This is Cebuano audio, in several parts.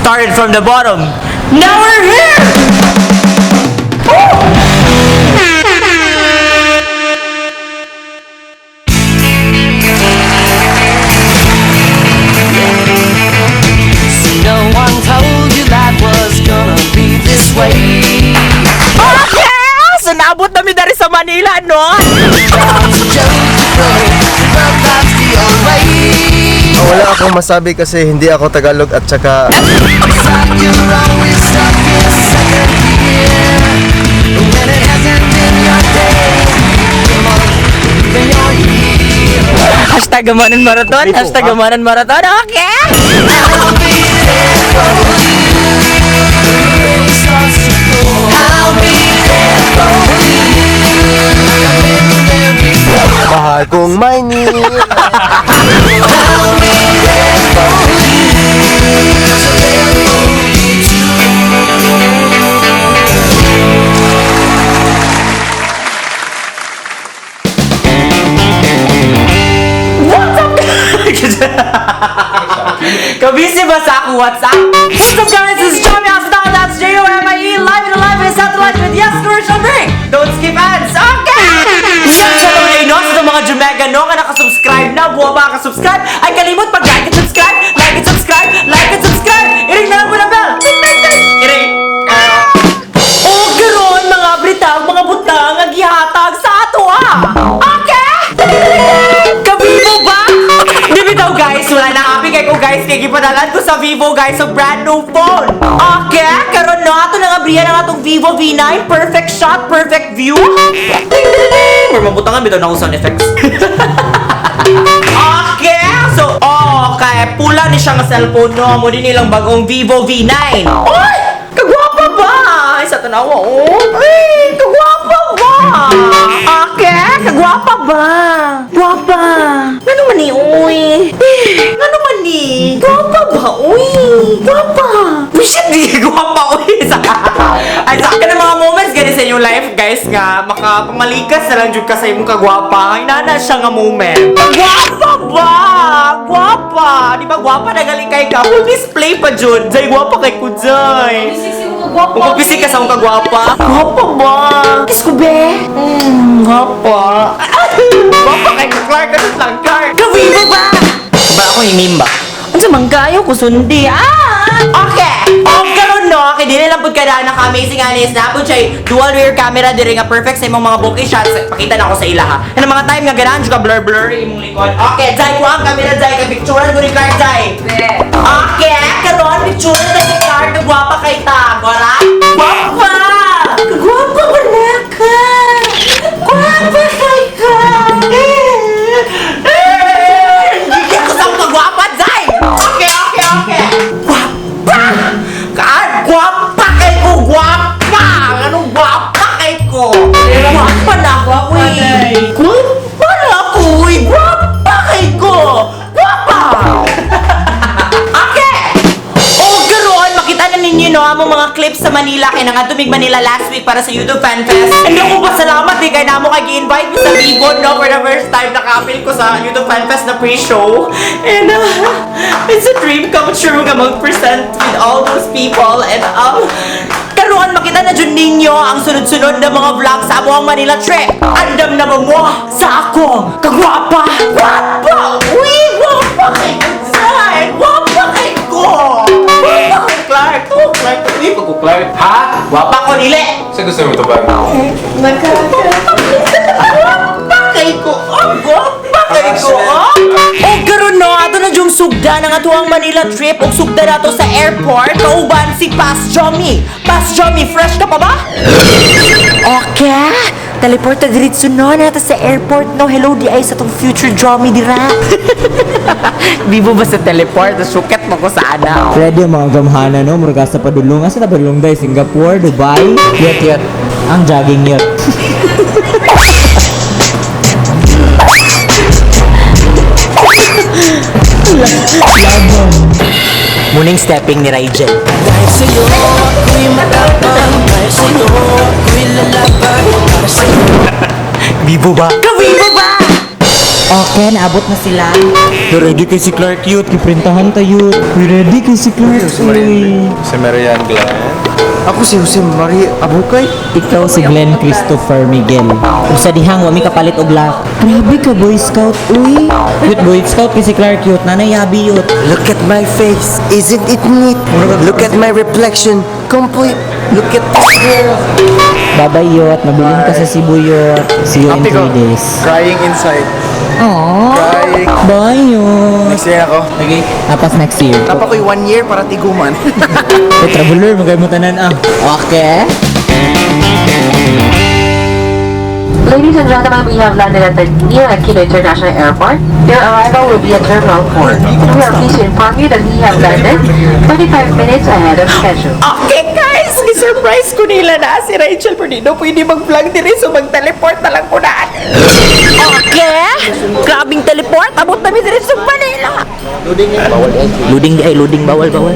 Started from the bottom. Now we're here! No one told you life was gonna be this way. Okay! So naabot na mi dari sa Manila, no? It's a joke to play, but that's the old way. Wala akong masabi kasi hindi ako Tagalog at saka It's like you're always stuck in second gear when it hasn't been your day, your month, even your year. #GamaranMarathon, #GamaranMarathon, okay! I'll be there for you. Starts to go. I'll be there for you. I've been there before. Mahal kong Maynila. I'll be there for you. So there for you too. What's up, guys? Kabisi ba sa akong WhatsApp? What's up, guys? This is Jomi Asdal. That's Jomie. Live and alive in satellite with yes commercial break. Don't skip ads. Okay! Yes, hello na ino sa mga Jumega, no, nga nakasubscribe na, buwa ba ka-subscribe? Ay kalimot pag like and subscribe, like and subscribe, like and subscribe. I-ring na lang mo na bell. Ting, ting, ting. I-ring. Oh, karon mga britang, mga butang nga gihatag sa ato ah. Okay! Ka-Vivo ba? Di bitaw, guys, wala na happy kay ko, guys, kay gipadalan ko sa Vivo, guys, sa brand new phone. Okay, karon no ato nang abrihan ang atong Vivo V9, perfect shot, perfect view. Ding ding ding. Or mabutangan bitaw na akong sound effects. Okay, so okay, pula ni siya nga cellphone, no, mo din nilang bagong Vivo V9. Oy, kagwapa ba? Ay, sa tanawa oh. Ay, kagwapa ba? Okay, kagwapa ba? Gwapa. Ngano man ni, uy? Eh, ngano man ni? Gwapa ba, uy? Gwapa. Uy, shit, di gwapa, uy. Ay, sa akin ang mga moments gani sa inyong life, guys, nga makapamalikas na lang jud ka sa imong kagwapa. Ay, nana siya nga moment. Gwapa ba? Gwapa. Di ba gwapa na galing kay ka? Full display pa jud. Jay, gwapa kay ko, Jay. Kung papisik ka sa akong kagwapa. Gwapa ba? Kiss ko, be. Gwapa. Gwapa kay ko, Clark. Ano lang, Clark? Gawi mo ba? Ba ako yung meme ba? Ano man kayo ko sundi? Ah! Okay! O karon no, kay dili lang pud kada naka-amazing anis na pud siya dual rear camera diri nga perfect sa imong mga bokeh shots. Pakita na ako sa ila ha. Ano mga time nga ganahan jud ka blur blur imong likod. Okay, Jai, kuha ang camera, Jai, kay picturean ko ni Clark, Jai. Okay, karon picturean ta ni Clark, kagwapa kay ta. Gora? Gwapa! Kagwapa ba na ka? Gwapa kay ka. Eh, gigil ko sa akong kagwapa, Jai! Okay. Gwapa! Kaan, gwapa kay ko, gwapa! Anong gwapa kay ko? Gwapa na ako, eh. Gwapa na ako, eh. Gwapa kay ko! Gwapa! Okay! O karon makita na ninyo no among mga clips sa Manila kay nangadto mig Manila last week para sa YouTube Fan Fest. And ako pasalamat eh kay namo kay gi-invite mi sa Vivo, no, for the first time naka-apil ko sa YouTube Fan Fest na pre-show. And it's a dream come true nga mag-present with all those people and karon makita na jud ninyo ang sunod-sunod na mga vlog sa among Manila trip. Andam na ba mo sa akong kagwapa? Gwapa! Uy, gwapa kay Zay! Gwapa kay ko! Gwapa kay Clark! Oh, Clark! Uy, pag ko Clark. Ha? Gwapa ko nili! Sa gusto mo ito ba? Gwapa kay ko! Oh, gwapa kay ko! Oh! Oh, karon no, ato na yung sugda ng ato ang Manila trip ug sugda nato sa airport kauban si Pas Jomi. Pas Jomi, fresh ka pa ba? Okay. Teleport ta diretso no nato sa airport no. Hello di ay sa tong future Jomi dira. Bibo ba sa teleport? Sukat mo ko sa ana. Ready ang mga gamhana no, murag sa padulong. Asa ta padulong day? Singapore, Dubai? Yot yot. Ang jogging yot. Muning stepping ni Rigel. Dahil sa'yo ako'y matapang. Dahil sa'yo ako'y lalaban. Para sa'yo Bibo ba? Kabibo ba? Okay, naabot na sila. Ready kay si Clark yut. Giprintahan tayo. Ready kay si Clark. Uy. Si Marian Glenn. Ako si Jose Marie Abukay. Ikaw si Glenn Christopher Miguel. Usa dihang wa mi kapalit og lock. Grabe ka, Boy Scout uy. Cute Boy Scout kay si Clark yut. Nanay yabi yut. Look at my face, isn't it neat? Look at my reflection, complete. Look at this girl. Babay yut. Mabilin ka sa Cebu yut. See you in Ate ko, 3 days. crying inside. Aww. Crying. Bye yut. Next year ako. Okay. Tapas next year. Tapa ko'y one year para tiguman. Eh, traveler, magay mo tanan ah. Okay. Ladies and gentlemen, we have landed at the Ninoy Aquino International Airport. Your arrival will be at Terminal 4. We are pleased to inform you that we have landed 25 minutes ahead of schedule. Okay guys, gi-surprise ko nila na si Rachel pero di daw pwede mag-vlog diri, so mag-teleport na lang ko na. Okay? Grabing teleport, abot na mi diri sa Manila. Loading di ay, loading, bawal, bawal.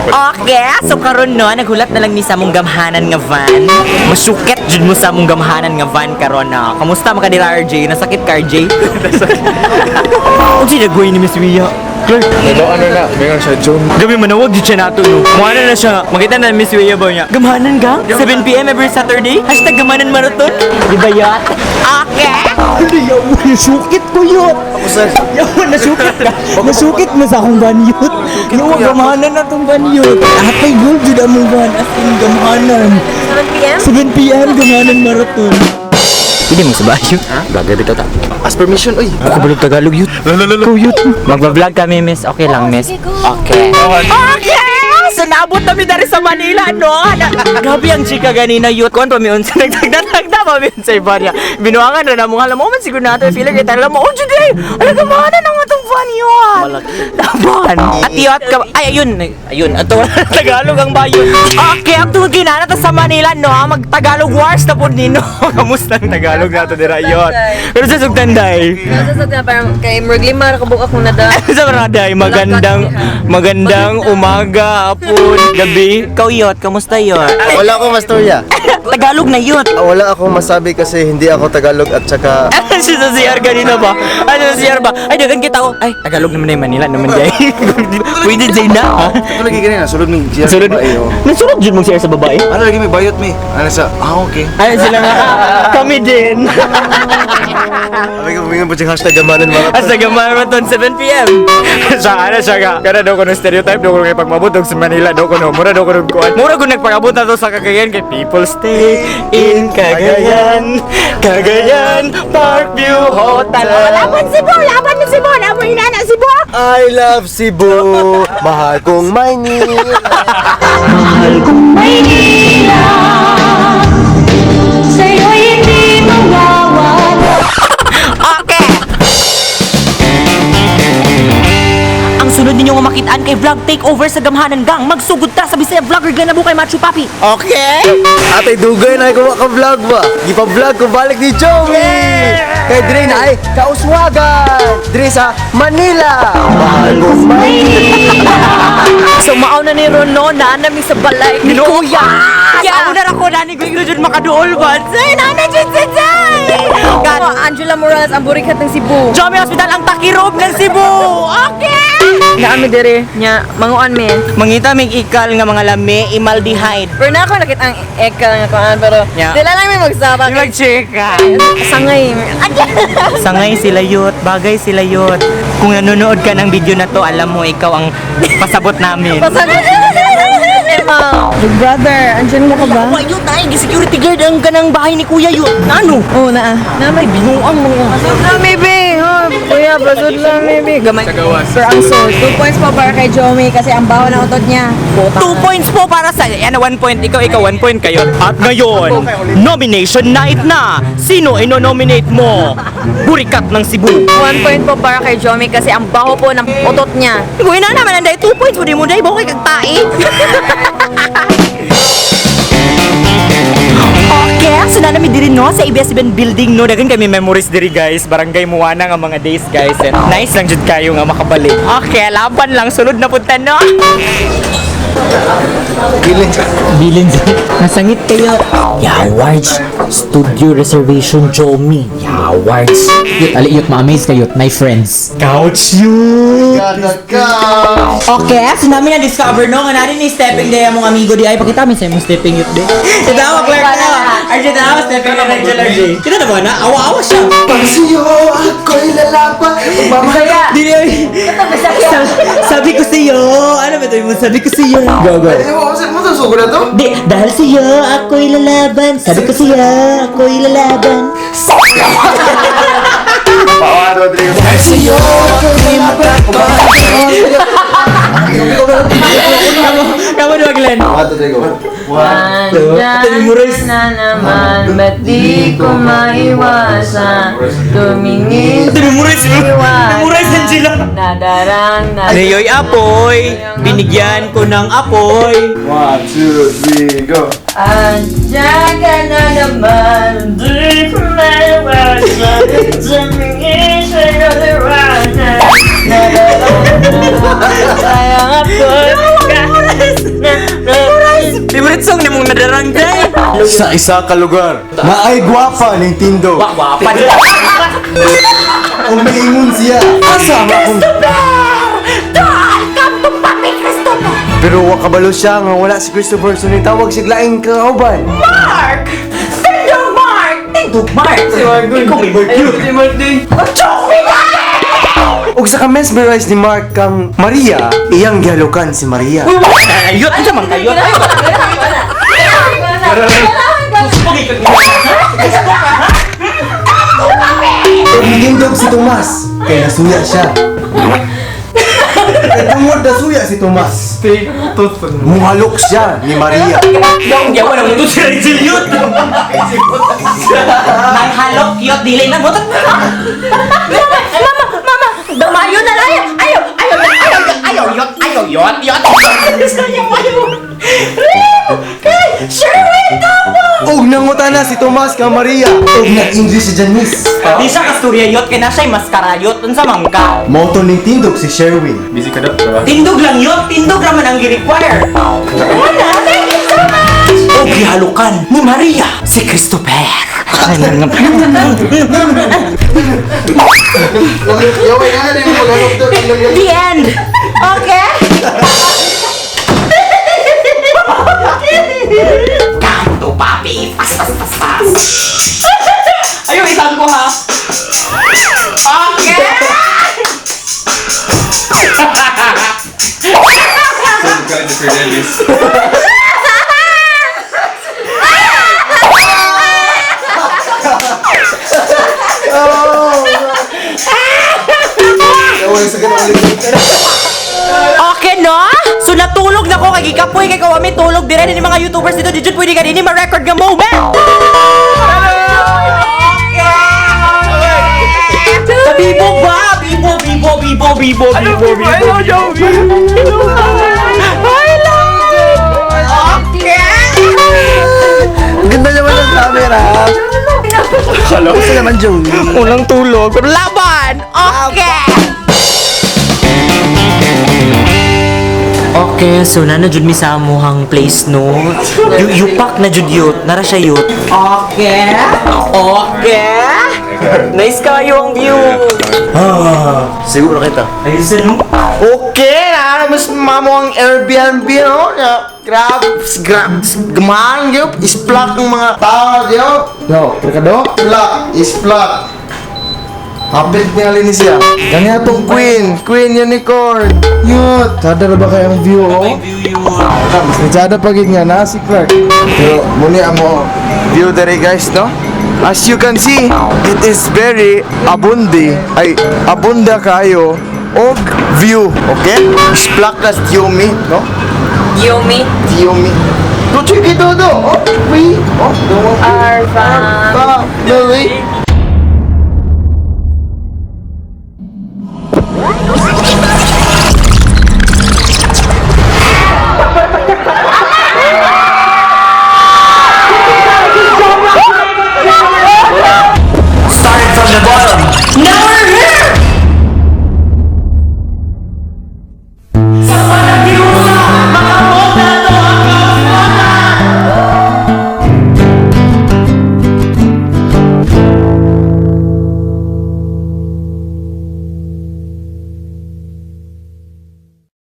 Okay, so karon no, naghulat na lang mi sa among gamhanan nga van. Masuket jud mo sa among gamhanan nga van karon na. Kamusta man ka dira, RJ? Nasakit ka, RJ? Unsay naggoy ni Miss Wia? Clark, Ano na, meron siya, John. Gabi manawag jud siya nato no. Muana na siya. Makita na Miss Wea ba niya? Gamhanan ka? 7 p.m. every Saturday? #GamhananMarathon? Di ba yat? Okay! Yawa, nasukit ko yut. Ako sir. Yawa, nasukit ka. Nasukit mo sa akong van yut. Yawa, gamhanan na tong van yut. Atay, gold jud among van. As in, gamhanan. 7 p.m.? 7 p.m. Gamhanan Marathon. Hindi mo sa bayo. Vlogger bitaw ta. Ask permission, uy. Ako balog Tagalog yut. Ikaw yut. Magba-vlog kami, miss. Okay lang, miss. Okay. Okay! So naabot na mi dari sa Manila, no? Na, grabe ang chika ganina yut. Kuan pa mi unsa nagtagda-tagda pa mi unsa iba niya. Binuangan na namo alam mo man siguro nato feeling kay alam mo. Oh, jud ay. Ala gamhanan ang atong van yun. Laban. At yot ka ay ayun ayun ato Tagalog ang bayo. Okay, ang tungod kinana ta sa Manila, no? Mag Tagalog wars na pud nino. Kamusta ang Tagalog nato dira yot? Pero sa sugtanday. Nasa na parang kay Murglima rakabuk akong nada. Sa mga day, magandang magandang umaga, hapon, gabi. Ikaw yot, kamusta yot? Wala akong mastorya. Tagalog na yot. Wala akong masabi kasi hindi ako Tagalog at saka Ano siya sa CR kanina ba? Ano sa CR ba? Ay, dagan kita oh. Ay, Tagalog naman na yung Manila naman day. Pwede day na. Ha? Ito lagi ganyan, sulod mi GR Sulod. babae, oh. Nasulod dyan mong CR sa babae? Ano lagi may bayot mi? Ano sa, ah okay. Ay, sila nga. Kami din. Sabi ko, mingon po siya #GamhananMarathon. As a marathon 7 p.m. Siya ana siya ka. Kada daw ko ng stereotype daw ko kay pagmabot og sa Manila daw ko no. Mura daw ko nung kuan. Mura ko nagpangabot na to sa Cagayan kay people stay in Cagayan. Cagayan Parkview Hotel. Oh, laban Cebu, laban ni Cebu, laban ni Nana Cebu. I love Cebu, mahal kong Maynila. Mahal kong Maynila, sa'yo'y hindi mawawala. Okay. Ang sunod ninyo nga makitaan kay vlog takeover sa Gamhanan Gang. Magsugod ta sa Bisaya Vlogger Glenn kay Machu Papi. Okay? Atay dugay na ko ka vlog ba? Gipa-vlog ko balik ni Joey. Kay Dre na ay kauswagan. Dre sa Manila. Mahal kong Maynila. So mao na ni Rono na nami sa balay ni Kuya. Yeah. Ako na ra ko nani ko jud makaduol ba. Say nana jud say. God. Oh, Angela Morales, ang burikat ng Cebu. Jomi Hospital ang takirob ng Cebu. Okay. Naami dere nya manguan mi. Mangita mig ikal nga mga lami imaldehyde. Pero na ako nakita ang ekal nga kuan pero dila lang mi magsaba. Magchika. Sangay. Sangay sila yut, bagay sila yut. Kung nanonood ka ng video na to, alam mo ikaw ang pasabot namin. Pasagod. Emma. Big brother, andyan mo ka ba? Wa yut ay security guard ang kanang bahay ni Kuya yut. Ano? Oo na. Na may Binuang mga. Pasod lang maybe. Oh, kuya, pasod lang maybe. Gamay. Pero ang sold. 2 points po para kay Joey kasi ang baho ng utot niya. Puta. 2 points po para sa yan, 1 point ikaw, ikaw 1 point kayo. At ngayon, nomination night na. Sino ino-nominate mo? Burikat ng Cebu. 1 point po para kay Joey kasi ang baho po ng utot niya. Gawin na naman ang 2 points mo di mo dahil kay kag tae. Okay, so na nami diri no sa ABS-CBN building no. Daghan kami memories diri guys. Barangay Muana nga mga days guys. And nice lang jud kayo nga makabalik. Okay, laban lang sulod na punta no. Bilin. Bilin. Nasangit kayo. Yawards. Studio reservation Jomi. Yawards. Yut, ali yut, ma-amaze kayo. My friends. Couch yun. Ka. Okay, so namin na-discover no, nga narin ni stepping day among amigo di ay pakita min sa imong stepping yut di. Tanawa Clark na. RJ tanawa stepping na Rachel RJ. Kita na ba na? Awa-awa siya. Pag sa'yo ako'y lalapa. Pagmamahal. Dili ay. Sabi ko sa'yo, ano ba ito? Sabi ko sa'yo. Go, go. Ay, mo mo to sugo na to? Di, dahil sa'yo ako'y lalaban. Sabi ko sa'yo, ako'y lalaban. One, two, three. Dahil sa'yo ako'y matatapos. Kamu, kamu dua Glenn. One, two, three, go. One, two, memorize. na naman, ba't di ko maiwasan? Tumingin Ito memorize. Memorize ng sila. Nadarang na Ngayoy apoy, binigyan ko ng apoy. One, two, three, go. Andiyan ka na naman, di ko maiwasan. Tumingin sa'yo liwanag. Nadarang na sayang apoy. Favorite song ni mong nadarang day. Sa isa ka lugar, naay gwapa ning Tindo. Wapa. Umiingon siya. Asa ma kung Come to Papi Christopher! Pero wa kabalo siya nga wala si Christopher so nitawag siya laing kauban. Mark! Tindog Mark! Tindog Mark! Si Mark. Ikaw may Mark yun. Si Mark din. Ug sa ka-mesmerize ni Mark kang Maria, iyang gihalukan si Maria. Ayot! Ano man kayo? Ug nagindog si Tomas kay nasuya siya. Kay tungod nasuya si Tomas. Muhalok siya ni Maria. Yawa na mo si Rachel yun. Nanghalok yun. Dili na mo. Mama, mama, dumayo na lang. Ayaw! Ayaw! Ayaw! Ayaw! Yot! Ayaw! Yot! Yot! Ayaw! Ayaw! Kay Sherwin Tamo! Ug nangutana si Tomas kang Maria. Ug nag-English si Janice. Di siya kasturya yot kay na siya'y maskara yot. Unsa man ka? Mao to ning tindog si Sherwin. Busy ka daw, diba? Tindog lang yot. Tindog raman ang gi-require. Wala! Thank you so much! Og gihalukan ni Maria si Christopher. Yaway nga na yung maghanap doon. The end! Okay? Come to papi! Pas, pas, pas, pas! Ayun, isang ko ha! Okay! Yaway sa ganang ulit. Okay, no? So natulog na ko kay gikapoy kay kawami tulog dire ni mga YouTubers dito di jud pwede ka dinhi ma-record nga moment. Sa Bibo ba? Bibo, Bibo, Bibo, Bibo, Bibo, Bibo. Hi, love! Okay! Ang ganda naman ng camera. Gusto naman, Joey. Unang tulog, pero laban! Okay! Okay, so nana jud mi sa amuhang place no. Yupak na jud yut, nara siya yut. Okay. Okay. Nice kayo ang view. Siguro kita. Ayun no. Okay, na mas mamo ang Airbnb no. Ya, Grab, grab, gaman gyud, isplak ng mga tao gyud. No, kado? Plak, isplak. Hapit niya ni siya. Kanya tong queen, queen unicorn. Yut, sada ra ba kayang view oh? Mas nitsada pagid nga na si Clark. Pero muni amo view dere guys no. As you can see, it is very abundi. Ay, abunda kayo og view, okay? Splak as Yumi, no? Yumi. Yumi. Do chiki do do. Oh, we oh, do Our family.